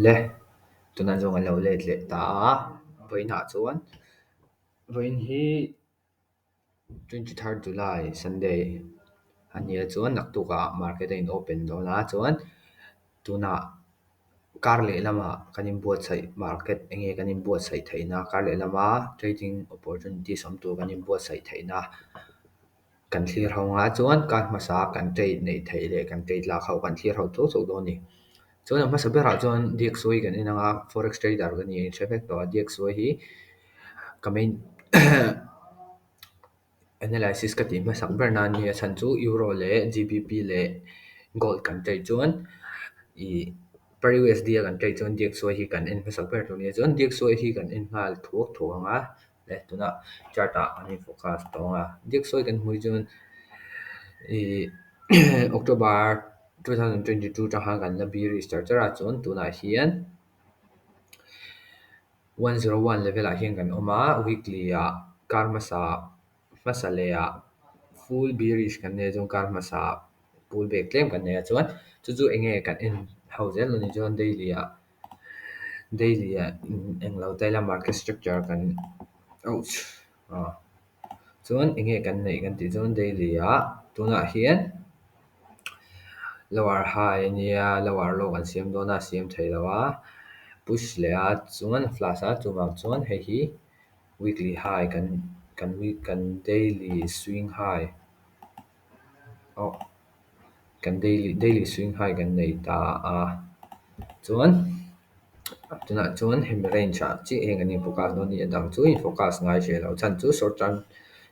Le, tunah zawng an lo let leh ta a, vawiinah chuan vawiin hi 23rd July Sunday a nia chuan naktukah market a in open dawn a chuan tunah kar leh lamah kan inbuatsaih market eng nge kan inbuatsaih theihna kar leh lama trading opportunities awm tur kan inbuatsaih theihna kan thlir ho anga chuan kar hmasa kan trade neih theih leh kan trade lak ho kan thlir ho tho tho dawn a ni. Chuan a hmasa berah chuan DXY kan en anga forex trader ka ni a inhre vek tawh a DXY hi ka main analysis ka tih hmasak ber nan nia chhan chu euro leh GBP leh gold kan trade chuan ih per USD a kan trade chuan DXY hi kan en hmasak ber tur nia chuan DXY hi kan en nghal thuak thuak ang a leh tunah chart ah an in focus tawh ang a DXY kan hmuh hi chuan ih October 2022 atang khan kan la bearish char char a chuan tunah hian 101 level ah hian kan awm a weekly ah kar hmasa hmasa leh ah full bearish kan nei a chuan kar hmasa pull back tlem kan nei a chuan chu chu eng nge kan en ho zel dawn ni chuan daily ah daily ah englo te ila market structure kan ouch ah chuan eng nge kan neih kan tih chuan daily ah tunah hian lower high ania lower low kan siam dawn a siam thei lo a push leh a chuan flash a chuvang chuan hei hi weekly high kan kan week kan daily swing high oh kan daily daily swing high kan nei ta a chuan tunah chuan hemi range ah chiah hian kan in focus dawn a ni a dang chu in focus ngai hreh lo chhan chu short term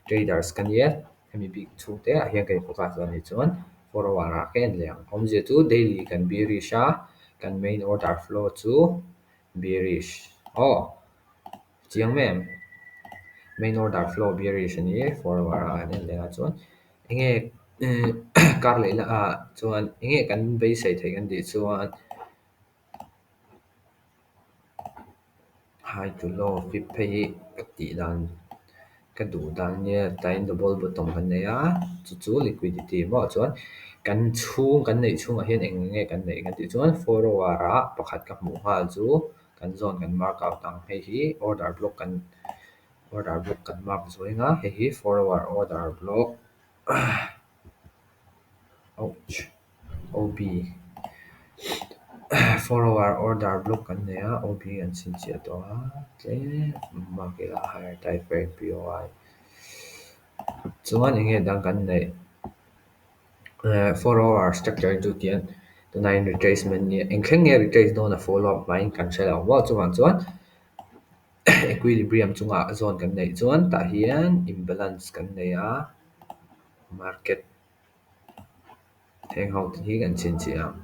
traders ka nia hemi bik chhung te ah hian kan in focus dawn a nih chuan 4 hour ah ka en leh ang awmzia chu daily kan bearish a kan main order flow chu bearish aw chiang mai em main order flow bearish a ni 4 hour ah kan en leh ang chuan eng nge kar leh lah ah chuan eng nge kan beisei theih kan tih chuan high to low fib phei hi ka tih dan ka duh dan nia tain double bottom kan nei a chu chu liquidity maw chuan kan chhung kan neih chhungah hian eng nge kan neih kan tih chuan 4 hour ah pakhat ka hmuh nghal chu kan zone kan mark out ang hei hi order block kan order block kan mark zuai anga hei hi 4 hour order block ouch OB 4 hour order block kan nei a OB kan chhinchhiah tawh a tlem mark ila higher time frame POI chuan eng nge dang kan neih 4 hour structure chu tian tunah hian retracement nia eng thleng nge retrace dawn a follow up hmain kan hre lo maw chuvang chuan equilibrium chungah zone kan neih chuan tah hian imbalance kan nei a market heng ho te hi kan chhinchhiah ang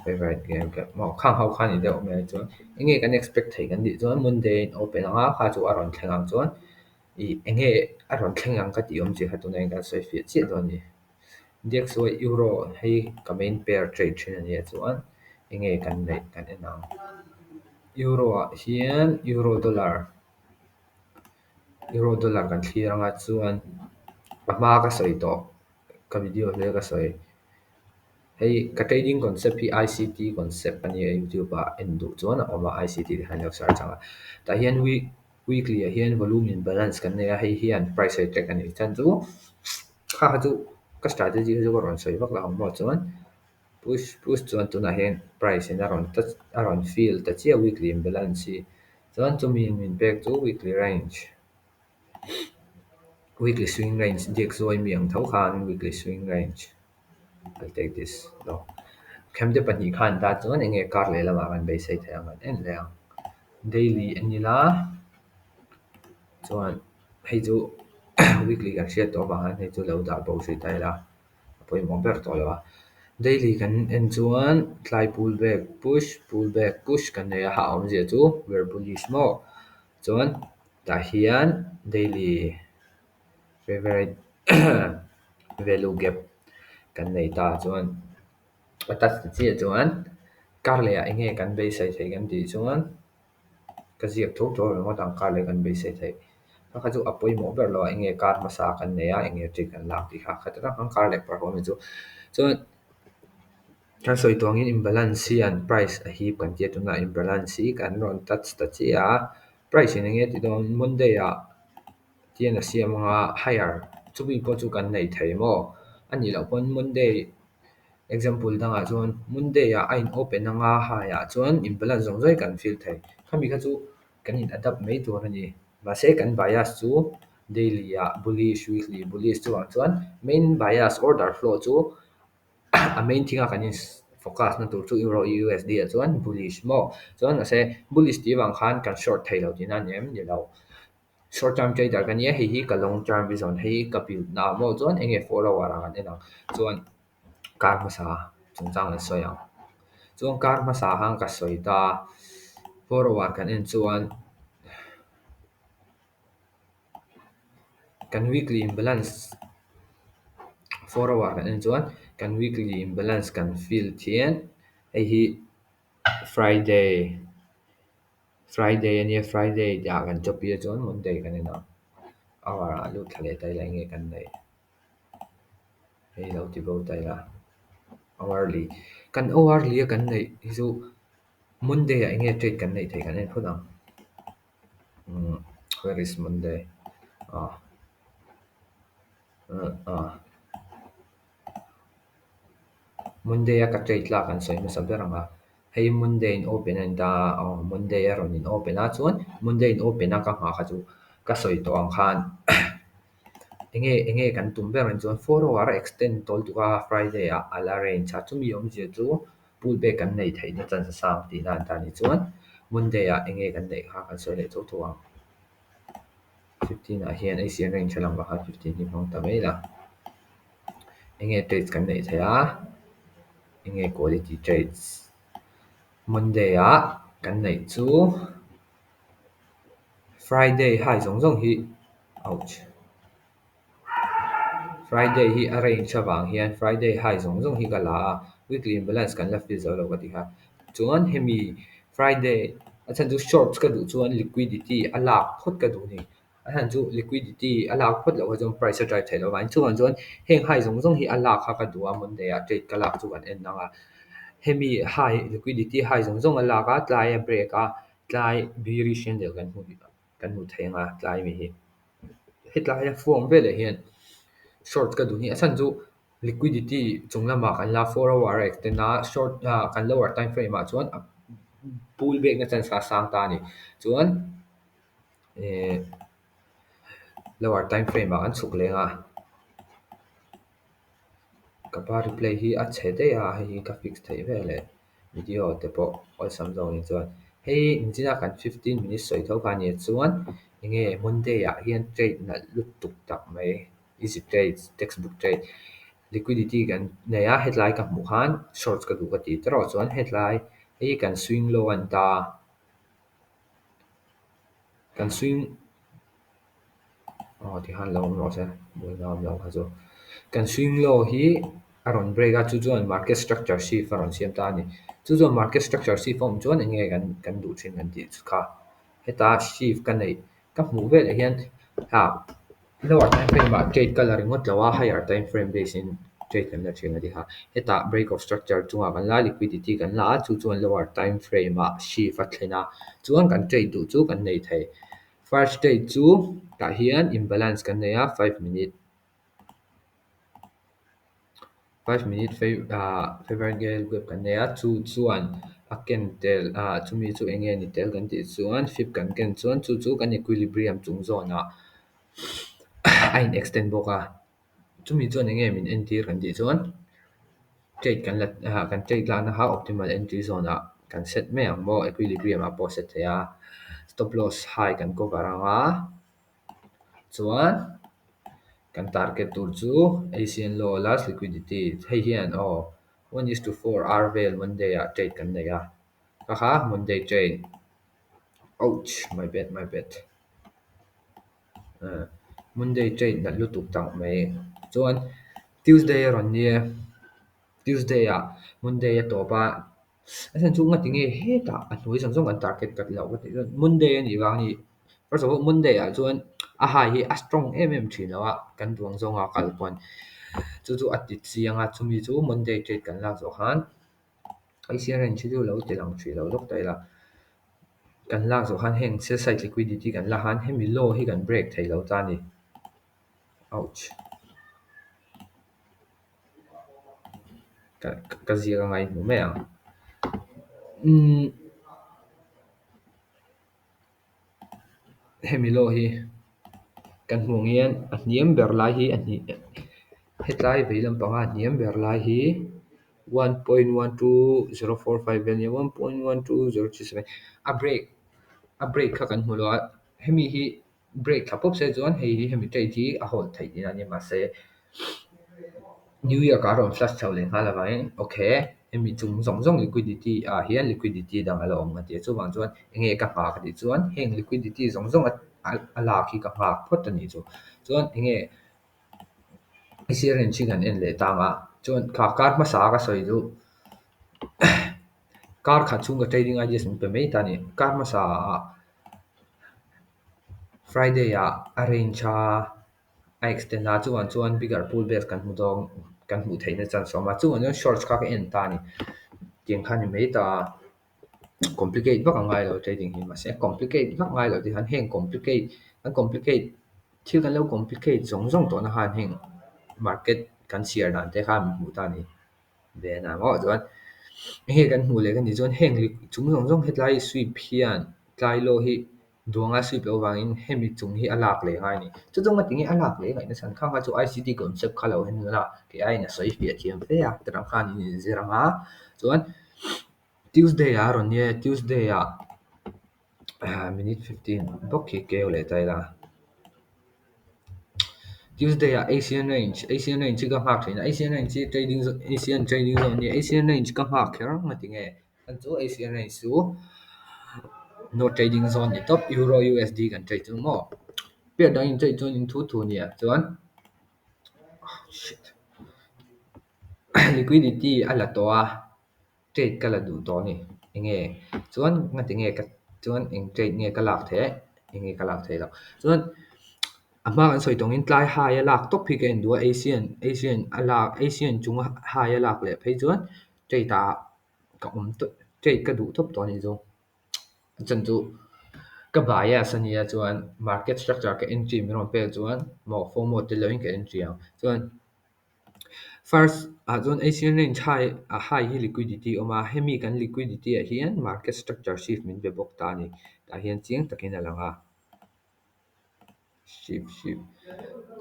favorite game maw khang ho kha ni deuh mai chuan eng nge kan expect theih kan tih chuan Monday in open anga kha chu a rawn thleng ang chuan ih eng nge a rawn thleng ang ka tih awmzia kha tunah hian kan sawi fiah chiah dawn a ni. DXY euro hei ka main pair trade thin a nia chuan eng nge kan neih kan en ang. Euro ah hian euro dollar euro dollar kan thlir anga chuan a hma ka sawi tawh ka video hle ka sawi hei ka trading concept hi ICT concept a nia youtube ah en duh chuan a awm a ICT te khan lo search ang a tah hian week weekly ah hian volume imbalance kan nei a hei hian price a track a ni chhan chu kha kha chu ka strategy kha chu ka rawn sawi vak lo ang maw chuan push push chuan tunah hian price in a rawn touch a rawn fill ta chiah weekly imbalance hi chuan chumi min pek chu weekly range weekly swing range DXY mi ang tho khan weekly swing range I'll take this lo khemte pahnih khan ta chuan eng nge kar leh lamah kan beisei thei ang kan en leh ang daily en ila chuan hei chu weekly kan hriat tawh avang hian hei chu lo dah bo hrih ta ila a pawimawh ber tawh lo a daily kan en chuan tlai pull back push pull back push kan nei a ha awmzia chu we're bullish maw chuan tah hian daily favorite value gap kan nei ta chuan a touch ta chiah chuan kar leh ah eng nge kan beisei theih kan tih chuan ka ziak tho tho ringawt ang kar leh kan beisei theih kha kha chu a pawimawh ber lo a eng nge kar hmasa kan nei a eng nge trade kan lak tih kha kha tak ang kar leh performance chu chuan. Kan sawi tawh angin imbalance hian price a hip kan tia, tunah imbalance hi kan rawn touch ta chiah a. Price in enge ti dawn? Monday ah tian a siam anga higher, chumi pawh chu kan nei thei maw? Anih loh pawn Monday example dangah chuan Monday ah a in open anga high ah, chuan imbalance zawng zawng kan fill thei. Khami kha chu kan in adapt mai tur a ni. Mahse kan bias chu daily ah bullish, weekly bullish, chuang chuan main bias order flow chu a main thing a kan in focus na tur chu euro USD ah chuan bullish maw. Chuan mahse bullish tih vang khan kan short thei lo tihna ani em? Ni lo. Short term trader ka nia, hei hi ka long term vision, hei hi ka build na maw. Chuan enge 4 hour ah kan en ang? Chuan kar hmasa chungchang kan sawi ang. Chuan kar hmasa khan ka sawi ta, 4 hour kan en chuan kan weekly imbalance, 4 hour kan en chuan kan weekly imbalance kan fill thian. Hei hi Friday ania, Friday ah kan chopi a. Chuan Monday kan en ang. Hour ah lut thla leh ta ila, enge kan neih? Hei lo ti bo ta ila. Hourly, kan hourly a kan neih hi chu Monday ah enge trade kan neih thei kan en phawt ang. Where is Monday? Ah ah, Monday a ka trade la kan sawi hmasa ber anga. Hei Monday in open an ta. Oh, Monday a rawn in open a. Chuan Monday in open a ka hma kha chu ka sawi tawh ang khan enge kan tum ber an? Chuan 4 hour extend tawlh tuk a, Friday ah ala range a, chumi awmzia chu pullback kan nei theihna chance sang tihna an ta ni. Chuan Monday ah enge kan neih kha kan sawi leh tho tho ang. 15 ah hian Asian range a lang kha, 15 hi hmang ta mai la. Enge trades kan neih thei a? Enge quality trades Monday ah kan neih chu Friday high zawng zawng hi, ouch, Friday hi a range avang hian Friday high zawng zawng hi ka la a. Weekly imbalance kan la fill zo lo ka ti kha. Chuan hemi Friday a chhan chu shorts ka duh chuan liquidity a lak phawt ka duh ni. A chhan chu liquidity a lak phawt loh kha chuan price a drive thei lo vang. Chuvang chuan heng high zawng zawng hi a lak kha ka duh a. Monday ah trade ka lak chu kan en anga, hemi high, liquidity high zawng zawng a lak a, tlai a break a, tlai bearish candle kan hmu thei anga. Tlai mi hi hetlai a form veleh hian short ka duh ni. A chhan chu liquidity chung lamah kan la, 4 hour a extend a, short kan lower time frame ah chuan pullback na chance a sang ta ani. Chuan lower time frame ah kan chhuk leng a. Ka pa replay hi a chhe daih a, hei hi ka fix theih veleh video te pawh awlsam zawngin. Chuan hei inchina kan 15 minutes sawi tho kha ania. Chuan enge Monday ah hian trade nalh lutuk tak mai, easy trade, textbook trade, liquidity kan nei a. Hetlai ka hmuh khan shorts ka duh ka ti tawh. Chuan hetlai hei kan swing low an ta, kan swing oh tikhan lo awm rawh se, buaina awm lo kha chu. Kan swing low hi a rawn break a, chu chuan market structure shift a rawn siam ta ani. Chu chuan market structure shift a awm chuan enge kan duh thin kan tih kha? Heta shift ka neih ka hmuh velah hian ha lower time frame ah trade ka la ringawt lo a, higher time frame base in trade kan la thin a ti kha. Hetah break of structure chungah kan la, liquidity kan la a, chu chuan lower time frame ah shift a thlen a, chuan kan trade duh chu kan nei thei. First trade chu tah hian imbalance kan nei a, 5 minute fair value gap kan nei a. Chu chuan a ken tel a, chumi chu enge ni tel kan tih chuan fib kan ken chuan chu chu kan equilibrium chung zawnah a in extend bawk a. Chumi chuan enge min entir kan tih chuan trade kan la, kan trade lakna kha optimal entry zone ah kan set mai ang maw? Equilibrium ah pawh set thei a, stop loss high kan cover anga, chuan kan target tur chu Asian low, last liquidity. Hei hian aw 1:4 R vel Monday ah trade kan nei a kha. Kha Monday trade, ouch, my bad, my bad. Monday trade nalh lutuk tak mai. Chuan Tuesday a rawn nia. Tuesday ah Monday a tawp a, a chhan chu ngati nge hetah a hnuai zawng zawng kan target kat loh ka tih chuan Monday anih vang ani. First of all, Monday ah chuan a high hi a strong em em thin lo a, kan duang zawnga kal pawn chu chu a ti chiang a. Chumi chu Monday trade kan lak zawh khan. Asian range hi chu lo ti lang hrih lo lawk ta ila. Kan lak zawh khan heng sell side liquidity kan lak khan hemi low hi kan break thei lo ta a ni. Ouch. Ka ziak a ngaihmuh mai ang. Umm hemi low hi kan hmuh ang hian a hniam ber lai hi a hnih hetlai vei lampanga a hniam ber lai hi 1.12045 vel nia 1.12037 a break a break kha kan hmu lo a hemi hi break thla pawp se chuan hei hi hemi trade hi a hold theih tihna a ni mahse New York ah a rawn flash chho leh nghal avangin okay hemi chung zawng zawng liquidity ah hian liquidity dang a la awm ka ti a chuvang chuan enge ka nghah ka tih chuan heng liquidity zawng zawng a lak hi ka nghak phawt a nih chu chuan enge Asian range hi kan en leh tang a chuan kha kar hmasa ka sawi chu kar khat chhung ka trading ideas min pe mai ta a ni kar hmasa ah Friday ah a range a a extend a chuvang chuan bigger pull back kan hmu dawn kan hmuh theihna chance a awm a chuvang chuan shorts kha ka en ta a ni tiang kha a ni mai ta a complicate vak a ngai lo trading hi mahse complicate vak ngai lo tih khan heng complicate kan complicate thil kan lo complicate zawng zawng tawhna khan heng market kan chhiar dan te kha min hmuh ta a ni ve a maw chuan heng kan hmuh leh ka nih chuan heng chung zawng zawng hetlai sweep hian tlai law hi Duanga sweep loh avangin hemi chung hi a lak leh ngai a ni. Chu chu ngatinge a lak leh ngaihna chhan khang kha chu ICT concept kha lo en la kei aiin a sawi fiah thiam hle a tirang khan in inzir ang a. Chuan Tuesday ah a rawn nia Tuesday ah minute 15 bawk khi keu leh ta ila. Tuesday ah Asian range Asian range hi ka nghak thin a Asian range hi trading Asian trading zone a nia Asian range ka nghak kher ngatinge. Kan chu Asian range chu no trading zone ni tawp Euro USD kan trade chu maw pair dang in trade chuan in thu thu nia chuan shit liquidity a la tawh a trade ka la duh tawh a ni enge chuan ngati nge ka chuan eng trade nge ka lak theih enge ka lak theih loh chuan a hma kan sawi tawh angin tlai high a lak tawp hi ka en duh a Asian Asian a lak Asian chunga high a lak leh phei chuan trade ah Ka awm tawp trade ka duh tawp tawh a nih chu. A chan chu ka bias a nia chuan market structure ka entry min rawn pek chuan maw FOMO tel loin ka entry ang. Chuan first ah chuan Asian range high a high hi liquidity a awm a, hemi kan liquidity ah hian market structure shift min pe bawk ta a ni. Tah hian chiang takin a lang a. Shift shift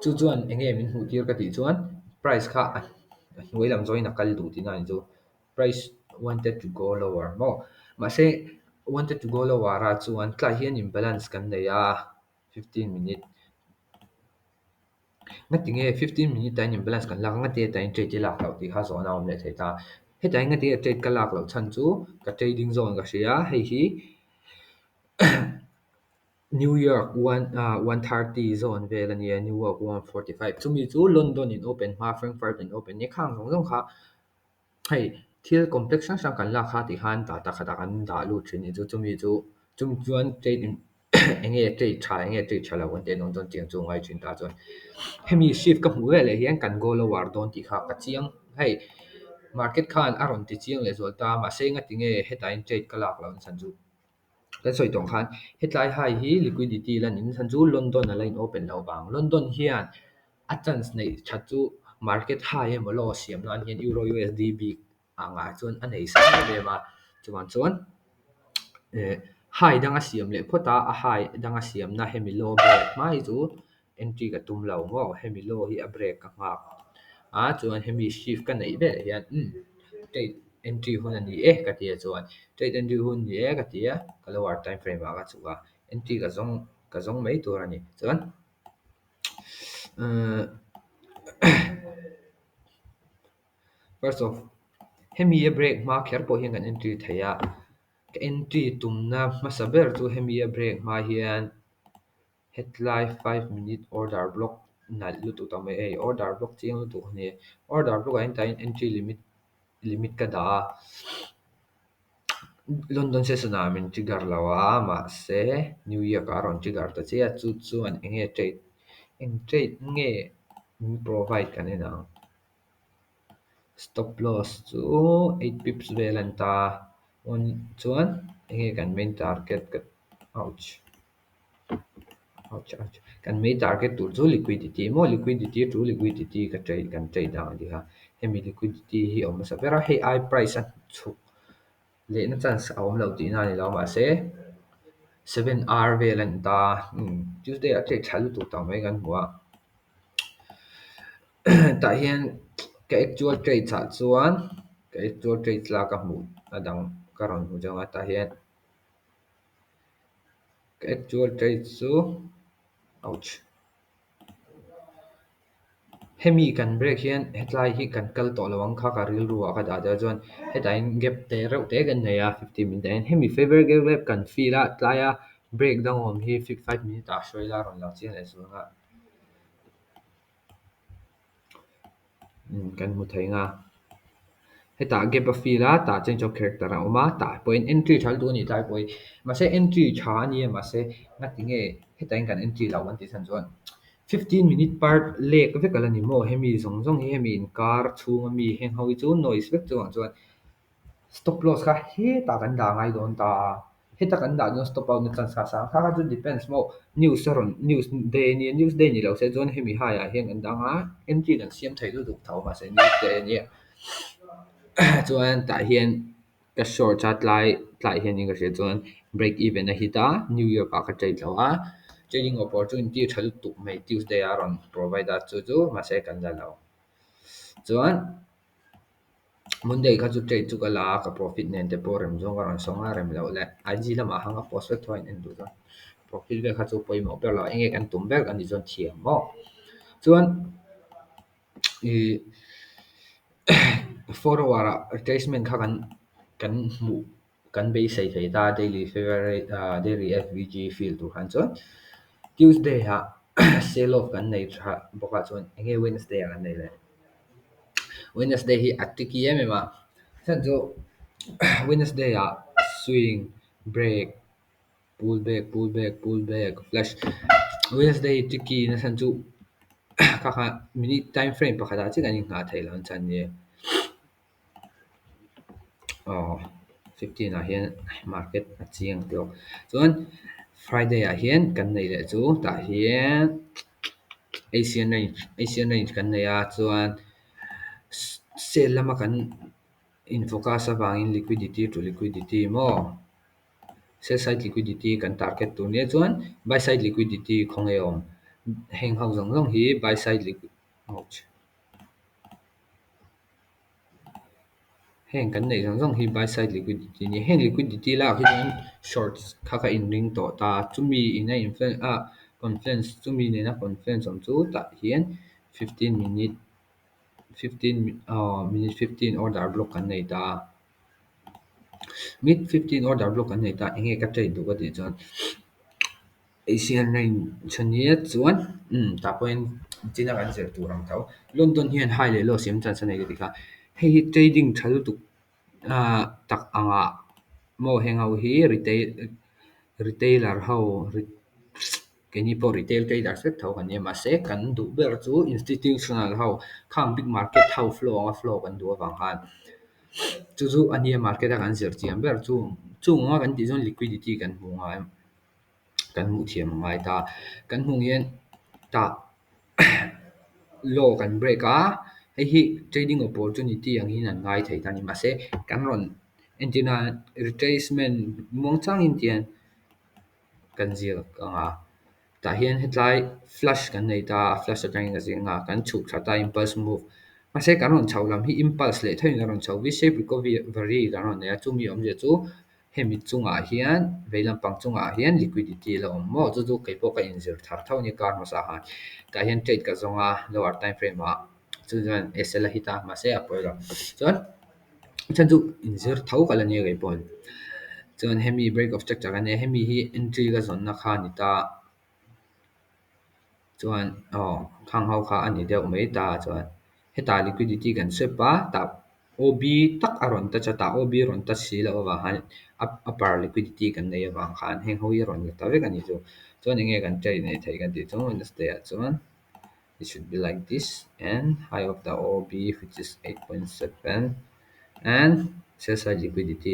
chu chuan eng nge min hmuh tir ka tih chuan price kha a hnuai lam zawngin a kal duh tihna a ni chu price wanted to go lower maw mahse wanted to go lower ah chuan tlai hian imbalance kan nei a 15 minute ngatinge 15 minute ah hian imbalance kan lak a ngatinge hetah hian trade i lak loh tih kha zawhna a awm leh thei ta hetah hian ngatinge trade ka lak loh chhan chu ka trading zone ka hria hei hi. New York 1:30 zone vel a nia, New York 1:45 chumi chu London in open hma Frankfurt in open nia khang zawng zawng kha hei thil complex hrang hrang kan lak kha tih khan data khatah kan dah lut thin ni chu chumi chu chumi chuan trade in eng nge trade tha eng nge trade tha lo kan tih a nawm chuan tiang chu a ngai thin ta chuan hemi shift ka hmuh veleh hian kan go lower dawn tih kha ka chiang hei market khan a rawn ti chiang leh zual ta mahse ngatinge hetah hian trade ka lak loh nachhan chu. Kan sawi tawh ang khan hetlai high hi liquidity la niin chhan chu London a la in open loh vang. London hian a chance neih that chu market high emaw low siam nan hian Euro USD bik angah chuan a nei sang em em a. Chuvang chuan eh high danga siam leh phawt a, a high danga siamna hemi low break hma hi chu entry ka tum lo maw hemi low hi a break ka nghak a chuan hemi shift ka neih velah hian umm trade entry hun a ni e ka ti a chuan trade entry hun ni e ka ti a ka lower time frame ah ka chhuk a entry ka zawng mai tur a ni chuan uhh first of hemi a break hma kher pawh hian kan entry thei a ka entry tumna hmasa ber chu hemi a break hma hian. Hetlai 5 minute order block nalh lutuk tak mai hei order block chiang lutuk a ni order block ah hian tah hian entry limit limit ka dah a London session ah min trigger lo a mahse New York ah a rawn trigger ta chiah a chu chuan eng nge trade eng trade nge min provide kan en ang. Stop loss chu 8 pips vel an ta. Chuan enge kan main target ka, ouch, ouch, ouch. Kan main target tur chu liquidity maw, liquidity to liquidity ka trade, kan trade ang ti kha. Hemi liquidity hi awm hmasa ber a, hei ai price a chhuk lehna chance a awm lo tihna a ni lo, mahse 7R vel an ta. Tuesday a trade tha lutuk tak mai kan hmu a. Tah hian ka actual trades ah chuan ka actual trades la ka hmuh a dang ka rawn hmu chang a. Tah hian ka actual trade chu, ouch, hemi kan break hian hetlai hi kan kal tawh lo ang kha ka rilru ah ka dah tel. Chuan hetah hian gap te reuh te kan nei a, 15 minute ah hian hemi fair value gap kan fill a, tlaia break dang awm hi 5 minute ah hruai la rawn lang chiang leh zual nga kan hmu thei nga. Hetah gap a fill a, tah change of character a awm a, tah pawhin entry tha lutuk ani tlai pawh hi. Mahse entry tha ani a, mahse ngati nge hetah hian kan entry lo kan tih chhan chuan 15 minute part lek vek ala ni maw. Hemi zawng zawng hi, hemi inkar chhung ami heng ho hi chu noise vek. Chuang chuan stop loss kha hetah kan dah ngai dawn ta. Heta kan dah chuan stop out na chance kha sang kha kha chu depends maw. News a rawn, news day ani, news day ni lo se chuan hemi high ah hian kan dang a, entry kan siam thei lutuk tho, mahse news day ani. Chuan tah hian ka short a, tlai tlai hian in ka hria chuan break even a hit a. New York ah ka trade lo a, trading opportunity tha lutuk mai Tuesday a rawn provide a, chu chu mahse kan la lo. Chuan Monday kha chu trade chu ka la a, ka profit nen te pawh rem zawng ka rawn sawng a, rem loh leh IG lamah hang a post vek tho a in en duh chuan. Profit vel kha chu pawimawh ber lo, enge kan tum ber kan nih chuan thiam maw. Chuan i 4 hour ah retracement kha kan hmuh kan beisei thei ta, daily favorite, daily FVG fill tur khan. Chuan Tuesday ah sell off kan nei tha bawk a. Chuan enge Wednesday ah kan nei leh? Wednesday hi a tricky em em a chhan chu Wednesday ah swing, break, pull back, pull back, pull back, flash. Wednesday tricky na chhan chu kha kha minute time frame pakhat ah chiah kan inghah theih loh an chan ni. Aw, 15 ah hian market a chiang tawk. Chuan Friday ah hian kan nei leh chu tah hian Asian range, Asian range kan nei a. Chuan sell lama kan in focus avangin liquidity to liquidity maw, sell side liquidity kan target tur nia. Chuan buy side liquidity khawnge awm? Heng ho zawng zawng hi buy side liquid, ouch, heng kan neih zawng zawng hi buy side liquidity ni. Heng liquidity lak hi chuan shorts kha ka inring tawh ta. Chumi in a influence a, confluence, chumi nena confluence awm chu tah hian 15 minute, 15 minute 15 order block kan nei ta. Mid 15 order block kan nei ta. Enge ka trade duh ka tih chuan Asian range ania. Chuan tah pawhin china kan zir tur ang tho, London hian high leh low siam chance a nei ka ti kha. Hei hi trading tha lutuk tak angah maw, heng ho hi retail, retailer ho. Keini pawh retail traders vek tho kan nia, mahse kan duh ber chu institutional ho, khang big market ho flow anga flow kan duh avang khan chu chu ania market a kan zir chiam ber chu. Chung anga kan tih chuan liquidity kan hmu ngai, kan hmuh thiam a ngai ta. Kan hmuh hian tah low kan break a, hei hi trading opportunity ang hian an ngai thei ta ni. Mahse kan rawn entirna retracement muang changin tian kan ziak anga, tah hian hetlai flash kan nei ta. Flash atangin ka ziak anga, kan chhuk thla ta, impulse move. Mahse kan rawn chho lam hi impulse leh thoin kan rawn chho, V shape recovery kan rawn nei a. Chumi awmzia chu hemi chungah hian, vei lampang chungah hian liquidity la awm maw. Chu chu keipawh ka inzir thar tho ni kar hmasa khan. Tah hian trade ka zawng a lower time frame ah, chu chuan SL a hit a, mahse a pawi lo. Chuan chhan chu inzir tho ka la nia keipawh. Chuan hemi break of structure kan nei, hemi hi entry ka zawnna kha ni ta. Chuan aw, khang ho kha ani deuh mai ta. Chuan hetah liquidity kan sweep a, tah OB tak a rawn touch a, tah OB rawn touch si loh avang khan upper liquidity kan nei avang khan heng ho hi rawn la ta vek ani chu. Chuan enge kan trade nei thei kan tih chuan Wednesday ah chuan It should be like this, and high of the OB, which is 8.7, and sell side liquidity.